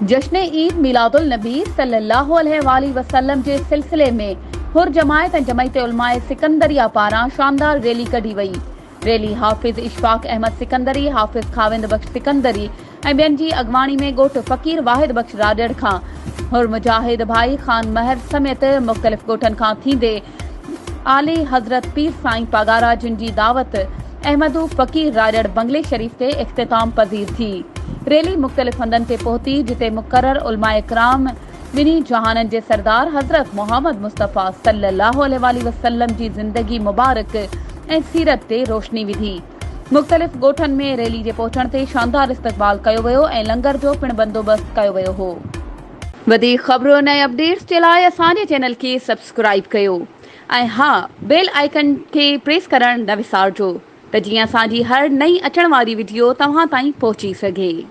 جشن عيد ميلاد النبي صلي الله عليه واٰله وسلم جي سلسلي ۾ حر جماعت ۽ جمعيت علماء سڪندريه پاران شاندار ريلي ڪڍي وئي. ريلي حافظ اشفاق احمد سڪندري، حافظ خاوند بخش سڪندري ۽ ٻين جي اڳواڻي ۾ ڳوٺ فقير واحد بخش راڄڙ کان حر مجاهد ڀائي خان مهر سميت مختلف ڳوٺن کان ٿيندي اعلي حضرت پير سائين پاڳارا جن جي دعوت احمدو فقير راڄڙ بنگلي شريف تي اختتام پذير ٿي. ريلي مختلف هنڌن تي پهتي جتي مقرر علماء ڪرام ٻنهي جهانن جي سردار حضرت محمد مصطفيٰ صلي الله عليه واٰله وسلم جي زندگي مبارڪ ۽ سيرت تي روشني وڌي. مختلف ڳوٺن ۾ ريلي جي پهچڻ تي شاندار استقبال ڪيو ويو ۽ لنگر جو پڻ بندوبست ڪيو ويو هو. وڌيڪ خبرن ۽ اپڊيٽس جي لاء اسان جي چينل کي سبسڪرائيب ڪيو ۽ ها بيل آئيڪن کي پريس ڪرڻ نه وسارجو ته جيئن اسان جي هر نئين اچڻ واري وڊيو توهان تائين پهچي سگهي.